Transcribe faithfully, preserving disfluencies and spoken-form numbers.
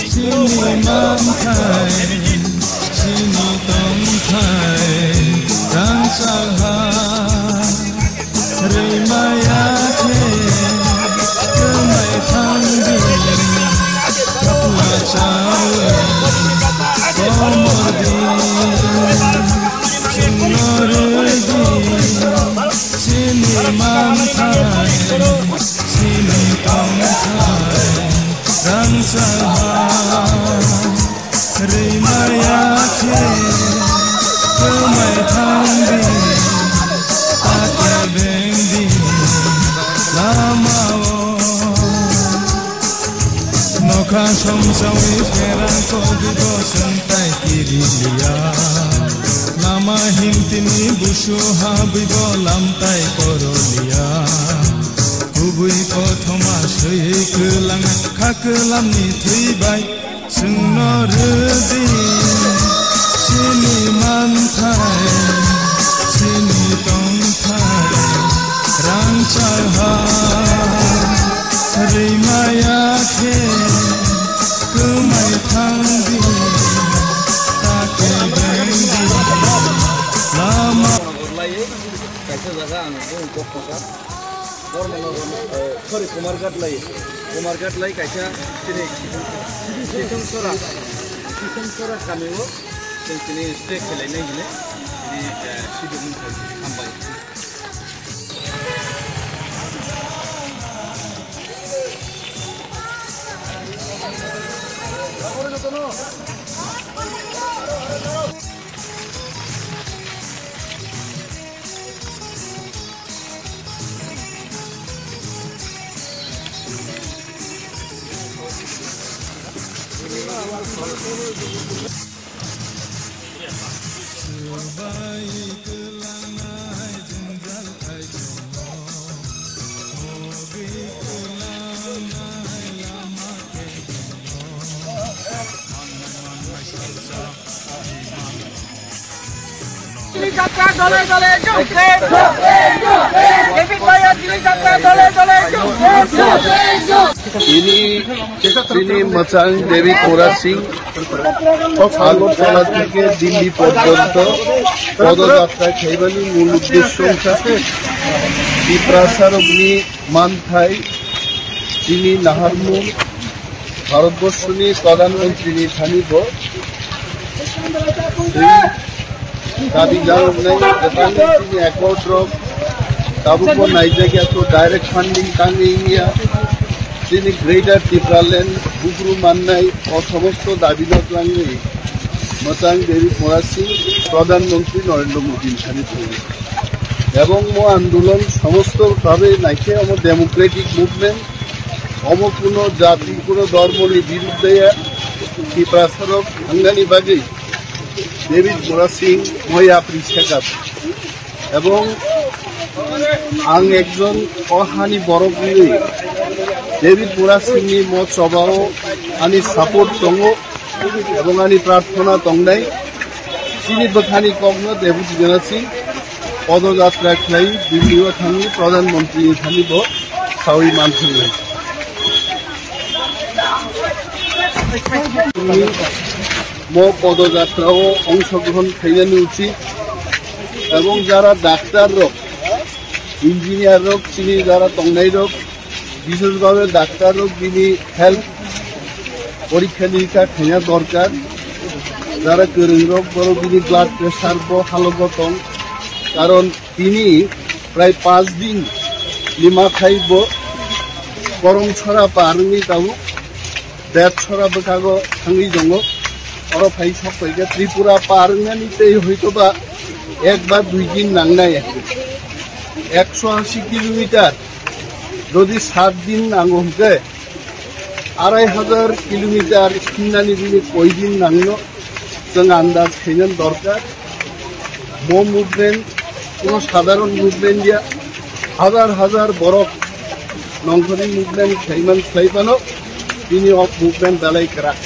Chini manthai, chini tongthai, rangchak ha, rimaya khe, kwmai thangdi, lachawi, komordi, chungno rwdi, chini manthai, chini tongthai, rangchak ha. Rimaya khe kwmai thangdi, ta kebengdi lamao. Nokha somsawi pherang kogwi bo chwngtai kiri liya. Lama himtini busu habwi bo lamtai koro liya. Kubui kothoma swi kwlang kha kwlamni thwi bai. Chwngno rwdi chini manthai, chini tongthai, rangchak ha, rimaya khe kwmai thangdi, ta kebengdi lama. Kaisa jaga ang bung kok tongkha. Dharmanagar, eh, sorry, Kumarghat lai. Kumarghat lai kaisa chini Kithongsora, Kithongsora kamio chwng chini stay khlainai hwnwi chini, eh, sidu mungkha hambai. Chini jatra dole dole jumse. David Mora chini jatra dole dole jumse. Ini chini Mwchang David Mora Singh Agartala theke Delhi porjonto podoyatra khaibani mul uddesho wngkha Tiprasarokni manthai, chini naharmung, Bharatborshoni Pradhan Montrini thani bo tei dabi janoknai jesa chini accord rok tabukbo naijakya, to direct funding tangwi wngya, chini Greater Tipraland bukru mannai o somosto dabi no twlangwi Mwchang David Mora Singh Pradhan Montri Narendra Modi ni thani thangwi. Ebong mo andolon somosto bhabe naikhe omo democratic movement, omo kuno jati, kuno dhormo ni birudde ya, Tiprasarok thangnani bagwi David Mora Singh moi yapri sekap. Ebong ang ekjon o hani borok wngwi David Mora Singh ni mo chobao ani support tongo. Ebong ani prarthona tongnai, chini bwkhani kokno David Mora Singh podojatra khlai Delhi o thangwi Pradhan Montri ni thani bo sawi manthangnai. Mo podojatra o ongshogrohon khainani uchit ebong jara daktar rok, engineer rok, chini jara tongnai rok, bishesh bhabe daktar rok bini help porikha nirikha khaina dorkar. Jara kwrwng rok borok bini blood pressure bo halogo tong, karon tini prai panch din lima khai bo Koromchora par wngwi tabuk Debchora bwkhago thangwi tongo. Oro phai sok paikha Tripura par wngnani tei hoitoba ek ba dui din nangnai. Ekso ashi kilometer jodi sat din nango hwnkhe arai hajar kilometer himnani bini koi din nangno chwng andaj khainani dorkar. Bo movement kuno sadharon movement ya, hajar hajar borok nongkhorni movement khlaiman khlai phano bini o movement belai kwrak.